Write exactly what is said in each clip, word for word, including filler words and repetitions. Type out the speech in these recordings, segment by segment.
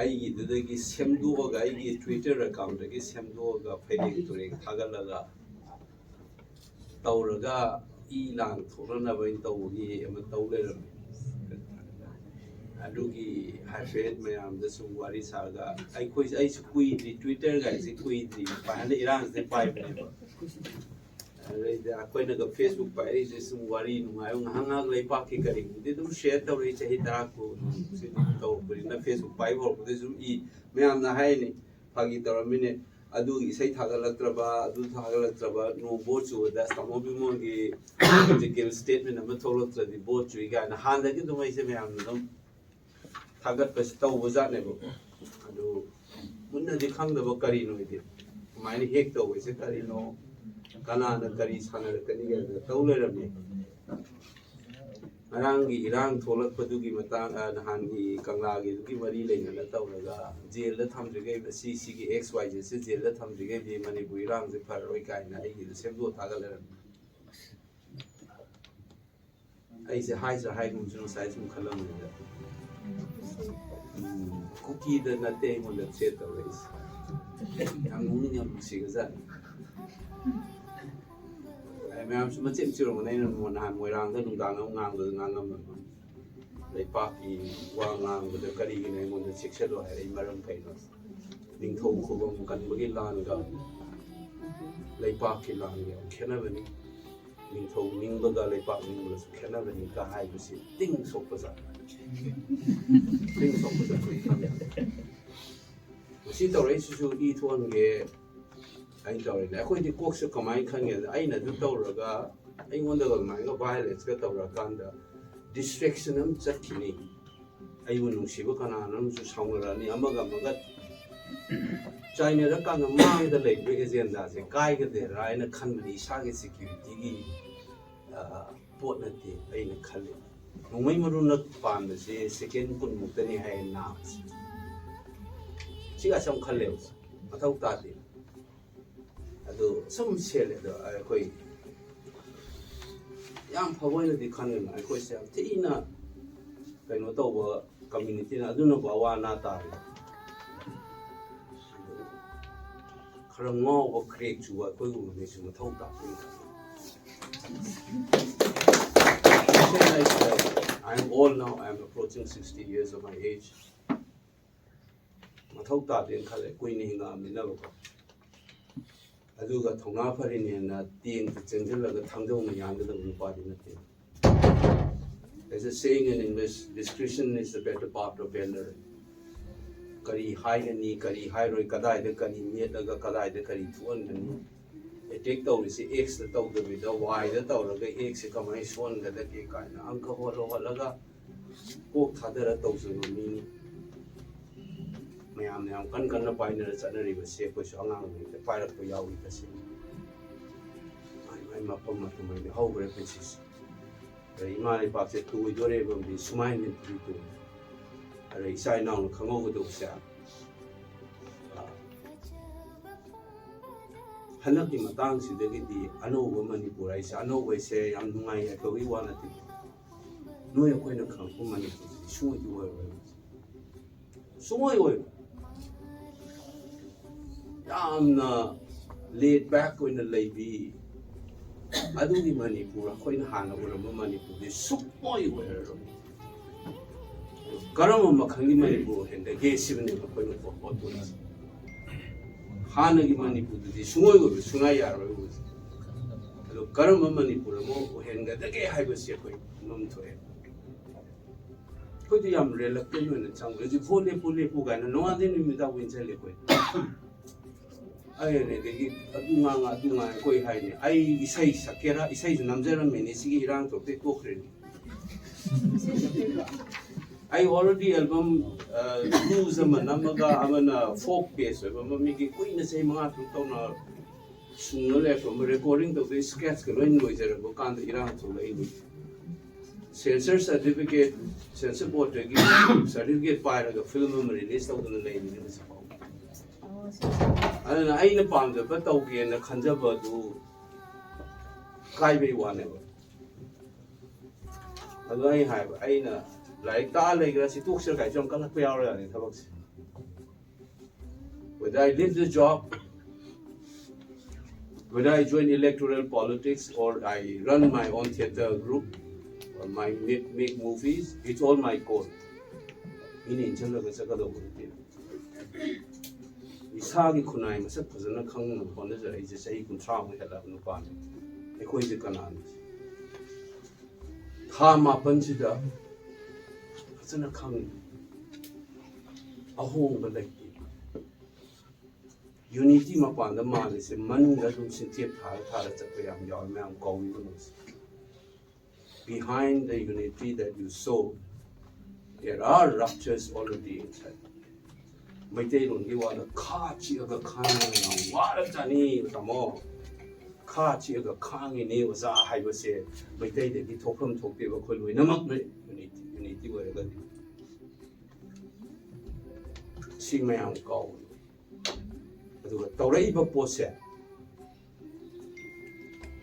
ꯑꯩꯒꯤꯗꯨꯗꯒꯤ ꯁꯦꯝꯗꯣꯛꯑꯒ, ꯑꯩꯒꯤ Twitter account-ꯇꯒꯤ ꯁꯦꯝꯗꯣꯛꯑꯒ ꯐꯩꯔꯦꯡ ꯇꯨꯔꯦꯡ ꯊꯥꯒꯠꯂꯒ ꯇꯧꯔꯒ E ꯂꯥꯡ ꯊꯣꯛꯅꯅꯕ ꯑꯩꯅ ꯇꯧꯕꯒꯤ ꯑꯃ ꯇꯧ ꯂꯩꯔꯝꯃꯦ꯫ ꯑꯗꯨꯒꯤ ꯍꯥꯏꯐꯦꯠ ꯃꯌꯥꯝꯗ ꯁꯨꯝ ꯋꯥꯔꯤ ꯁꯥꯔꯒ, ꯑꯩꯈꯣꯏ, ꯑꯩꯁꯨ ꯀꯨꯏꯗ꯭ꯔꯤ, Twitter-ꯒꯥꯏꯁꯦ ꯀꯨꯏꯗ꯭ꯔꯤ, ꯄꯥꯏꯍꯟꯗ ꯏꯔꯥꯡꯁꯤꯗ ꯄꯥꯏꯕꯅꯦꯕ꯫ ꯑꯗꯩꯗꯤ ꯑꯩꯈꯣꯏꯅꯒ Facebook ꯄꯥꯏꯔꯛꯏꯁꯦ ꯁꯨꯝ ꯋꯥꯔꯤ ꯅꯨꯡꯉꯥꯏꯕ, ꯉꯥꯏꯍꯥꯛ ꯉꯥꯏꯍꯥꯛ ꯂꯩꯄꯥꯛꯀꯤ ꯀꯔꯤꯒꯨꯝꯕꯗꯤ ꯑꯗꯨꯝ share ꯇꯧꯔꯛꯏ꯫ ꯆꯍꯤ ꯇꯔꯥ ꯀꯨꯟ ꯁꯤ ꯑꯗꯨꯝ ꯇꯧꯔꯛꯄꯅꯤꯅ, Facebook ꯄꯥꯏꯕ ꯍꯧꯔꯛꯄꯗꯒꯤ ꯁꯨꯝ ꯏ, ꯃꯌꯥꯝꯅ ꯍꯥꯏꯅꯤ, ꯐꯥꯒꯤ ꯇꯧꯔꯝꯃꯤꯅꯦ, ꯑꯗꯨꯒꯤ ꯏꯁꯩ ꯊꯥꯒꯠꯂꯛꯇ꯭ꯔꯕ, ꯑꯗꯨ ꯊꯥꯒꯠꯂꯛꯇ꯭ꯔꯕ, ꯅꯣꯡ ꯕꯣꯔ ꯆꯨꯕꯗ ꯇꯥꯃꯣ ꯕꯤꯃꯣꯜꯒꯤ political statement ꯑꯃ ꯊꯣꯛꯂꯛꯇ꯭ꯔꯗꯤ ꯕꯣꯔ ꯆꯨꯏ ꯀꯥꯏꯅ ꯍꯥꯟꯅꯗꯒꯤ ꯑꯗꯨꯝ ꯑꯩꯁꯦ ꯃꯌꯥꯝꯅ ꯑꯗꯨꯝ ꯊꯥꯒꯠꯄꯁꯤ ꯇꯧꯕꯖꯥꯠꯅꯦꯕꯀꯣ꯫ ꯑꯗꯨ ꯃꯨꯟꯅꯗꯤ ꯈꯪꯗꯕ ꯀꯔꯤꯅꯣ ꯍꯥꯏꯗꯤ, ꯀꯃꯥꯏꯅ hack ꯇꯧꯕꯁꯦ ꯀꯔꯤꯅꯣ, ꯀꯅꯥꯅ ꯀꯔꯤ ꯁꯥꯟꯅꯔꯛꯀꯅꯤ ꯀꯥꯏꯅ ꯇꯧ ꯂꯩꯔꯝꯃꯦ꯫ ꯉꯔꯥꯡꯒꯤ ꯏꯔꯥꯡ ꯊꯣꯛꯂꯛꯄꯗꯨꯒꯤ ꯃꯇꯥꯡ, ꯑ, ꯅꯍꯥꯟꯒꯤ ꯀꯪꯂꯥꯒꯤꯗꯨꯒꯤ ꯃꯔꯤ ꯂꯩꯅꯅ ꯇꯧꯔꯒ, ꯖꯦꯜꯗ ꯊꯝꯗ꯭ꯔꯤꯉꯩ, ꯁꯤ, ꯁꯤꯒꯤ X Y Z-ꯁꯦ ꯖꯦꯜꯗ ꯊꯝꯗ꯭ꯔꯤꯉꯩꯗꯤ ꯃꯅꯤꯄꯨꯔ ꯏꯔꯥꯡꯁꯦ ꯐꯔꯔꯣꯏ ꯀꯥꯏꯅ ꯑꯩꯒꯤꯗ ꯁꯦꯝꯗꯣꯛ ꯊꯥꯒꯠ ꯂꯩꯔꯝꯃꯦ꯫ ꯑꯩꯁꯦ ꯍꯥꯏꯁꯤꯔꯥ ꯍꯥꯏꯒꯨꯝꯁꯤꯔ ꯉꯁꯥꯏ ꯁꯨꯝ ꯈꯜꯂꯝꯕꯅꯤꯗ꯫ ꯎꯝ, ꯀꯨꯀꯤꯗ ꯅꯠꯇꯦ ꯑꯩꯉꯣꯟꯗ threat ꯇꯧꯔꯛꯏꯁꯦ꯫ ꯌꯥꯝ ꯅꯣꯛꯅꯤꯡ, ꯌꯥꯝ ꯅꯨꯡꯁꯤꯒꯖꯥꯠꯅꯤ꯫ ꯑꯩ ꯃꯌꯥꯝꯁꯨ ꯃꯆꯦꯠ ꯃꯆꯦꯠ ꯑꯣꯏꯔꯝꯒꯅꯤ꯫ ꯑꯩꯅ ꯅꯣꯡꯃ ꯅꯍꯥꯟ ꯃꯣꯏꯔꯥꯡꯗ ꯅꯨꯡꯗꯥꯡ ꯑꯃ ꯉꯥꯡꯕꯗ ꯉꯥꯡꯉꯝꯕꯅꯤ꯫ ꯂꯩꯄꯥꯛꯀꯤ ꯋꯥ ꯉꯥꯡꯕꯗ ꯀꯔꯤꯒꯤꯅꯣ ꯑꯩꯉꯣꯟꯗ ꯆꯦꯛꯁꯤꯜꯂꯣ ꯍꯥꯏꯔꯛꯏ ꯃꯔꯝ ꯀꯩꯅꯣ? ꯅꯤꯡꯊꯧ ꯈꯨꯕꯝ ꯀꯟꯕꯒꯤ ꯂꯥꯟꯒ ꯂꯩꯄꯥꯛꯀꯤ ꯂꯥꯟꯒ ꯌꯥꯝ ꯈꯦꯠꯅꯕꯅꯤ꯫ ꯅꯤꯡꯊꯧ ꯅꯤꯡꯕꯒ ꯂꯩꯄꯥꯛ ꯅꯤꯡꯕꯒꯁꯨ ꯈꯦꯠꯅꯕꯅꯤ ꯀ ꯍꯥꯏꯕꯁꯤ ꯇꯤꯡ ꯁꯣꯛꯄ ꯖꯥꯠꯅꯤ꯫ ꯇꯤꯡ ꯁꯣꯛꯄ ꯖꯥꯠꯅꯤ꯫ ꯃꯁꯤ ꯇꯧꯔꯛꯏꯁꯤꯁꯨ ꯏ ꯊꯣꯛꯍꯟꯒꯦ ꯍꯥꯏꯅ ꯇꯧꯔꯤꯅꯦ꯫ ꯑꯩꯈꯣꯏꯗꯤ ꯀꯣꯛꯁꯦ ꯀꯃꯥꯏꯅ ꯈꯟꯒꯦꯗ, ꯑꯩꯅ ꯑꯗꯨ ꯇꯧꯔꯒ ꯑꯩꯉꯣꯟꯗꯒ ꯑꯗꯨꯃꯥꯏꯅ violence-ꯀ ꯇꯧꯔꯀꯥꯟꯗ distraction ꯑꯃ ꯆꯠꯈꯤꯅꯤ꯫ ꯑꯩꯕꯨ ꯅꯨꯡꯁꯤꯕ ꯀꯅꯥꯅꯣꯝꯁꯨ ꯁꯥꯎꯅꯔꯛꯑꯅꯤ, ꯑꯃꯒ ꯑꯃꯒ ꯆꯥꯏꯅꯔꯀꯥꯟꯗ ꯃꯥꯡꯗ ꯂꯩꯕ agenda-ꯁꯦ ꯀꯥꯏꯒꯗꯦꯔꯥ ꯍꯥꯏꯅ ꯈꯟꯕꯅꯤ꯫ ꯏꯁꯥꯒꯤ security-ꯒꯤ, ꯑ, ꯄꯣꯠ ꯅꯠꯇꯦ ꯑꯩꯅ ꯈꯜꯂꯤ꯫ ꯅꯣꯡꯃꯩ ꯃꯔꯨꯅ ꯄꯥꯟꯕꯁꯦ second ꯀꯨꯟꯃꯨꯛꯇꯅꯤ ꯍꯥꯏꯌꯦ ꯅꯥꯕꯁꯦ꯫ ꯁꯤꯒꯁꯨ ꯌꯥꯝ ꯈꯜꯂꯦꯕ, ꯃꯊꯧ ꯇꯥꯗꯦ꯫ ꯑꯗꯨ ꯁꯨꯝ ꯁꯦꯠꯂꯦ꯫ ꯑꯗꯣ ꯑꯩꯈꯣꯏ ꯌꯥꯝ ꯐꯕ ꯑꯣꯏꯅꯗꯤ ꯈꯟꯒꯅꯤ꯫ ꯑꯩꯈꯣꯏꯁꯦ ꯌꯥꯝ ꯊꯤꯅ ꯀꯩꯅꯣ ꯇꯧꯕ, ꯀꯝꯃ꯭ꯌꯨꯅꯤꯇꯤꯅ ꯑꯗꯨꯅꯕꯨ ꯑꯋꯥ ꯑꯅꯥ ꯇꯥꯔꯤ꯫ ꯈꯔ ꯉꯥꯎꯕ ꯀ꯭ꯔꯦꯛ ꯆꯨꯕ ꯑꯩꯈꯣꯏꯒꯨꯝꯕ ꯃꯤꯁꯨ ꯃꯊꯧ ꯇꯥꯛꯄꯅꯤ꯫ I am old now, I am approaching sixty years of my age. ꯃꯊꯧ ꯇꯥꯗꯦꯅ ꯈꯜꯂꯦ, ꯀꯨꯏꯅ ꯍꯤꯡꯉꯛꯑꯃꯤꯅꯕꯀꯣ꯫ ꯑꯗꯨꯒ ꯊꯧꯅꯥ ꯐꯔꯤꯅꯦꯅ ꯇꯦꯡꯗ ꯆꯦꯟꯁꯤꯜꯂꯒ ꯊꯥꯡꯖꯧꯅ ꯌꯥꯟꯒꯗꯕ ꯅꯨꯄꯥꯗꯤ ꯅꯠꯇꯦ꯫ There's a saying in English, "Discretion is the better part of valor." ꯀꯔꯤ ꯍꯥꯏꯒꯅꯤ, ꯀꯔꯤ ꯍꯥꯏꯔꯣꯏ, ꯀꯗꯥꯏꯗ ꯀꯔꯤ ꯃꯦꯠꯂꯒ ꯀꯗꯥꯏꯗ ꯀꯔꯤ ꯊꯣꯛꯍꯟꯒꯅꯤ, ꯑꯦꯇꯦꯛ ꯇꯧꯔꯤꯁꯤ ꯑꯦꯛꯁꯇ ꯇꯧꯗꯕꯤꯗ ꯋꯥꯏꯗ ꯇꯧꯔꯒ ꯑꯦꯛꯁꯁꯦ ꯀꯃꯥꯏꯅ ꯁꯣꯟꯒꯗꯒꯦ ꯀꯥꯏꯅ ꯑꯪꯀ ꯍꯣꯠꯂ ꯍꯣꯠꯂꯒ ꯀꯣꯛ ꯊꯥꯗꯔ ꯇꯧꯖꯕ ꯃꯤꯅꯤ꯫ ꯃꯌꯥꯝꯅ ꯌꯥꯝ ꯀꯟ ꯀꯟꯅ ꯄꯥꯏꯅꯔ ꯆꯠꯅꯔꯤꯕꯁꯦ ꯑꯩꯈꯣꯏꯁꯨ ꯑꯉꯥꯡ ꯑꯣꯏꯔꯤꯉꯩꯗ ꯄꯥꯏꯔꯛꯄ ꯌꯥꯎꯔꯤꯕꯁꯦ꯫ ꯃꯥꯏ ꯃꯥꯏ ꯃꯐꯝ ꯃꯇꯝ ꯑꯣꯏꯅ ꯍꯧꯈ꯭ꯔꯦ ꯄꯨꯟꯁꯤꯁꯦ꯫ ꯑꯗ ꯏꯃꯥ ꯂꯩꯄꯥꯛꯁꯦ ꯇꯣꯏꯗꯣꯔꯦꯕ ꯑꯃꯗꯤ ꯁꯨꯃꯥꯏꯅ ꯇꯨꯏ ꯇꯨꯏ꯫ ꯑꯗ ꯏꯆꯥ ꯏꯅꯥꯎꯅ ꯈꯪꯍꯧꯒꯗꯧꯕꯁꯦ, ꯑ, ꯍꯟꯗꯛꯀꯤ ꯃꯇꯥꯡꯁꯤꯗꯒꯤꯗꯤ ꯑꯅꯧꯕ ꯃꯅꯤꯄꯨꯔ ꯍꯥꯏꯁꯦ, ꯑꯅꯧꯕ ꯍꯥꯏꯁꯦ ꯌꯥꯝ ꯅꯨꯡꯉꯥꯏ ꯍꯥꯏꯕꯒꯤ ꯋꯥ ꯅꯠꯇꯦ꯫ ꯅꯣꯏ ꯑꯩꯈꯣꯏꯅ ꯈꯪꯉꯛꯄ ꯃꯅꯤꯄꯨꯔꯁꯤꯗꯤ ꯁꯨꯡꯑꯣꯏꯗꯤ ꯑꯣꯏꯔꯣꯏ꯫ ꯁꯨꯡꯑꯣꯏ ꯑꯣꯏꯔꯣꯏ꯫ ꯌꯥꯝꯅ laid back ꯑꯣꯏꯅ ꯂꯩꯕꯤ, ꯑꯗꯨꯒꯤ ꯃꯅꯤꯄꯨꯔ, ꯑꯩꯈꯣꯏꯅ ꯍꯥꯟꯅ ꯎꯔꯝꯕ ꯃꯅꯤꯄꯨꯔꯗꯤ ꯁꯨꯡꯑꯣꯏ ꯑꯣꯏꯔꯔꯣꯏ꯫ ꯀꯔꯝꯕ ꯃꯈꯜꯒꯤ ꯃꯅꯤꯄꯨꯔ ꯑꯣꯏꯍꯟꯒꯗꯒꯦ ꯁꯤꯕꯅꯦꯕ ꯑꯩꯈꯣꯏꯅ ꯍꯣꯠ-, ꯍꯣꯠꯇꯣꯏꯁꯦ꯫ ꯍꯥꯟꯅꯒꯤ ꯃꯅꯤꯄꯨꯔꯗꯨꯗꯤ ꯁꯨꯡꯑꯣꯏ ꯑꯣꯏꯕ ꯁꯨꯡꯌꯥ ꯌꯥꯔꯔꯣꯏ ꯍꯧꯖꯤꯛ꯫ ꯑꯗꯣ ꯀꯔꯝꯕ ꯃꯅꯤꯄꯨꯔ ꯑꯃ ꯑꯣꯏꯍꯟꯒꯗꯒꯦ ꯍꯥꯏꯕꯁꯤ ꯑꯩꯈꯣꯏ ꯈꯪꯐꯝ ꯊꯣꯛꯑꯦ꯫ ꯑꯩꯈꯣꯏꯗꯤ ꯌꯥꯝ reluctant ꯑꯣꯏꯅ ꯆꯪꯉꯦ꯫ ꯍꯧꯖꯤꯛ ꯚꯣꯠ ꯂꯦꯞꯄꯨ ꯂꯦꯞꯄꯨ ꯀꯥꯏꯅ ꯅꯣꯡꯉꯥꯟꯗꯩ ꯅꯨꯃꯤꯠ ꯇꯥꯕꯨ ꯏꯟꯁꯤꯜꯂꯦ ꯑꯩꯈꯣꯏ꯫ ꯑꯩ ꯑꯗꯒꯤ ꯑꯗꯨ ꯉꯥꯡꯉ ꯑꯗꯨ ꯉꯥꯡꯉ ꯑꯩꯈꯣꯏ ꯍꯥꯏꯅꯤ꯫ ꯑꯩ ꯏꯁꯩ ꯁꯛꯀꯦꯔꯥ, ꯏꯁꯩꯁꯨ ꯅꯝꯖꯔꯝꯃꯤꯅꯤ, ꯁꯤꯒꯤ ꯏꯔꯥꯡ ꯊꯣꯛꯇꯩ ꯇꯣꯛꯈ꯭ꯔꯤꯅꯤ꯫ ꯑꯩ already album, ꯑ, blues ꯑꯃ ꯅꯝꯃꯒ ꯑꯃꯅ folk based ꯑꯣꯏꯕ ꯑꯃ ꯃꯤꯒꯤ ꯀꯨꯏꯅ ꯆꯍꯤ ꯃꯉꯥ ꯇꯔꯨꯛ ꯇꯧꯅ ꯁꯨꯡꯅ ꯂꯩꯔꯛꯄ ꯑꯃ recording ꯇꯧꯗꯣꯏ sketch ꯀ ꯂꯣꯏ ꯂꯣꯏꯖꯔꯕ ꯀꯥꯟꯗ ꯏꯔꯥꯡ ꯊꯣꯛꯂꯛꯏꯅꯤ꯫ Censor certificate, censor board ꯇꯒꯤ certificate ꯄꯥꯏꯔꯒ film ꯑꯃ release ꯇꯧꯗꯅ ꯂꯩꯔꯤꯅꯤ ꯍꯧꯖꯤꯛ ꯐꯥꯎꯕ꯫ ꯑꯗꯨꯅ ꯑꯩꯅ ꯄꯥꯝꯖꯕ ꯇꯧꯒꯦꯅ ꯈꯟꯖꯕ ꯑꯗꯨ ꯀꯥꯏꯕꯩ ꯋꯥꯅꯦꯕ꯫ ꯑꯗꯣ ꯑꯩ ꯍꯥꯏꯕ, ꯑꯩꯅ ꯂꯥꯏꯔꯤꯛ ꯇꯥꯛꯑ ꯂꯩꯈ꯭ꯔꯥ, ꯁꯤ ꯇꯣꯛꯁꯤꯔ ꯀꯥꯏꯁꯨ ꯌꯥꯝ ꯀꯜꯂꯛꯄ ꯌꯥꯎꯔ ꯖꯥꯠꯅꯤ ꯊꯕꯛꯁꯦ꯫ Whether I leave the job, whether I join electoral politics or I run my own theater group or my make, make movies, it's all my call. ꯃꯤꯅ ꯏꯟꯁꯤꯜꯂꯒ ꯆꯠꯀꯗꯧꯕ ꯅꯠꯇꯦ꯫ ꯏꯁꯥꯒꯤ ꯈꯨꯟꯅꯥꯏ ꯃꯁꯛ ꯐꯖꯅ ꯈꯪꯅꯕ ꯍꯣꯠꯅꯖꯔꯛꯏꯁꯦ ꯆꯍꯤ ꯀꯨꯟꯊ꯭ꯔꯥꯃꯨꯛ ꯍꯦꯜꯂꯛꯑꯕ ꯅꯨꯄꯥꯅꯤ꯫ ꯑꯩꯈꯣꯏꯁꯦ ꯀꯅꯥꯅꯣ? ꯊꯥ ꯃꯥꯄꯟꯁꯤꯗ ꯐꯖꯅ ꯈꯪꯉꯤ꯫ ꯑꯍꯣꯡꯕ ꯂꯩꯇꯦ꯫ ꯌꯨꯅꯤꯇꯤ ꯃꯄꯥꯟꯗ ꯃꯥꯜꯂꯤꯁꯦ ꯃꯅꯨꯡꯗ ꯑꯗꯨꯝ ꯁꯤꯟꯊꯦꯞ ꯊꯥꯔ ꯊꯥꯔ ꯆꯠꯄ ꯌꯥꯝ ꯌꯥꯎꯋꯦ꯫ ꯃꯌꯥꯝ ꯀꯧꯏꯕ ꯃꯣꯏꯁꯦ꯫ Behind the unity that you sow, there are ruptures already inside. ꯃꯩꯇꯩꯂꯣꯟꯒꯤ ꯋꯥꯗ ꯈꯥ ꯆꯤꯛꯑꯒ ꯈꯥꯡꯉꯒ ꯌꯥꯝ ꯋꯥꯔꯖꯥꯠꯅꯤ ꯇꯥꯃꯣ꯫ ꯈꯥ ꯆꯤꯛꯑꯒ ꯈꯥꯡꯉꯤꯅꯦ ꯑꯣꯖꯥ ꯍꯥꯏꯕꯁꯦ ꯃꯩꯇꯩꯗꯒꯤ ꯊꯣꯛꯐꯝ ꯊꯣꯛꯇꯦꯕ꯫ ꯑꯩꯈꯣꯏ ꯂꯣꯏꯅꯃꯛꯅ ꯌꯨꯅꯤꯇꯤ, ꯌꯨꯅꯤꯇꯤ ꯑꯣꯏꯔꯒꯗꯤ꯫ ꯁꯤ ꯃꯌꯥꯝ ꯀꯥꯎꯕꯅꯤ꯫ ꯑꯗꯨꯒ ꯇꯧꯔꯛꯏꯕ ꯄꯣꯠꯁꯦ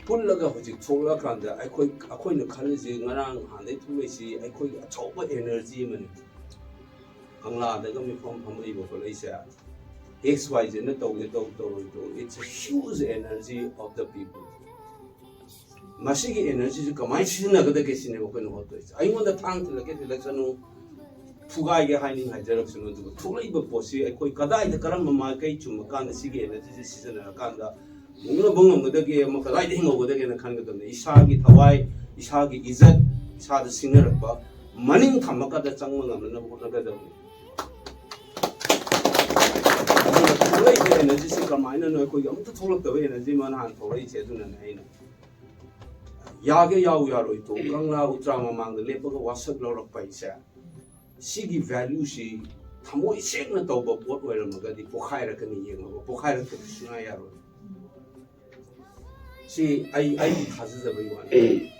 ꯄꯨꯜꯂꯒ ꯍꯧꯖꯤꯛ ꯊꯣꯛꯂꯛꯑꯀꯥꯟꯗ ꯑꯩꯈꯣꯏ, ꯑꯩꯈꯣꯏꯅ ꯈꯜꯂꯤꯁꯤ ꯉꯔꯥꯡ ꯅꯍꯥꯟꯗꯩ ꯊꯣꯛꯂꯛꯏꯁꯤ ꯑꯩꯈꯣꯏꯒꯤ ꯑꯆꯧꯕ energy ꯑꯃꯅꯤ꯫ ꯀꯪꯂꯥꯗꯒ ꯃꯤꯐꯝ ꯐꯝꯃꯛꯏꯕ ꯈꯣꯠꯂꯛꯏꯁꯦ, X Y Zꯅ ꯇꯧꯒꯦ ꯇꯧ ꯇꯧꯔꯣꯏ ꯇꯧ, it's a huge energy of the people꯫ ꯃꯁꯤꯒꯤ energyꯁꯤ ꯀꯃꯥꯏꯅ ꯁꯤꯖꯤꯟꯅꯒꯗꯒꯦ ꯁꯤꯅꯦꯕ ꯑꯩꯈꯣꯏꯅ ꯍꯣꯠꯇꯣꯏꯁꯦ꯫ ꯑꯩꯉꯣꯟꯗ ꯊꯥꯡ ꯊꯤꯜꯂꯛꯀꯦ ꯊꯤꯜꯂꯛꯁꯅꯨ, ꯐꯨꯒꯥꯏꯒꯦ ꯍꯥꯏꯅꯤꯡ ꯍꯥꯏꯖꯔꯛꯁꯅꯨ, ꯑꯗꯨꯒ ꯊꯣꯛꯂꯛꯏꯕ ꯄꯣꯠꯁꯤ ꯑꯩꯈꯣꯏ ꯀꯗꯥꯏꯗ ꯀꯔꯝꯕ ꯃꯥꯏꯀꯩ ꯆꯨꯝꯃꯀꯥꯟꯗ ꯁꯤꯒꯤ energyꯁꯤ ꯁꯤꯖꯤꯟꯅꯔꯀꯥꯟꯗ ꯍꯤꯡꯅꯕ ꯉꯝꯒꯗꯒꯦ, ꯑꯃ ꯀꯗꯥꯏꯗ ꯍꯤꯡꯍꯧꯒꯗꯒꯦꯅ ꯈꯟꯒꯗꯕꯅꯤ꯫ ꯏꯁꯥꯒꯤ ꯊꯋꯥꯏ, ꯏꯁꯥꯒꯤ ꯏꯖꯠ, ꯏꯁꯥꯗ ꯁꯤꯡꯅꯔꯛꯄ ꯃꯅꯤꯡ ꯊꯝꯃꯀꯥꯟꯗ ꯆꯪꯕ ꯉꯝꯅꯅꯕ ꯍꯣꯠꯅꯒꯗꯕꯅꯤ꯫ ꯑꯗꯨꯅ ꯊꯣꯛꯂꯛꯏꯕ energyꯁꯤ ꯀꯃꯥꯏꯅꯅꯣ ꯑꯩꯈꯣꯏꯒꯤ ꯑꯃꯠꯇ ꯊꯣꯛꯂꯛꯇꯕ energy ꯑꯃ ꯅꯍꯥꯟ ꯊꯣꯛꯂꯛꯏꯁꯦ꯫ ꯑꯗꯨꯅꯅꯦ ꯑꯩꯅ ꯌꯥꯒꯦ ꯌꯥꯎ ꯌꯥꯔꯣꯏ ꯇꯣ ꯀꯪꯂꯥ ꯎꯇ꯭ꯔꯥ ꯃꯃꯥꯡꯗ ꯂꯦꯞꯄꯒ ꯋꯥꯁꯛ ꯂꯧꯔꯛꯄ ꯍꯥꯏꯁꯦ, ꯁꯤꯒꯤ valueꯁꯤ ꯊꯃꯣꯏ ꯁꯦꯡꯅ ꯇꯧꯕ ꯄꯣꯠ ꯑꯣꯏꯔꯝꯃꯒꯗꯤ ꯄꯣꯈꯥꯏꯔꯛꯀꯅꯤ ꯌꯦꯡꯉꯒ, ꯄꯣꯈꯥꯏꯔꯛꯇꯕ ꯁꯨꯡꯌꯥ ꯌꯥꯔꯣꯏ꯫ ꯁꯤ ꯑꯩ, ꯑꯩꯒꯤ ꯊꯥꯖꯖꯕꯒꯤ ꯋꯥꯅꯤ꯫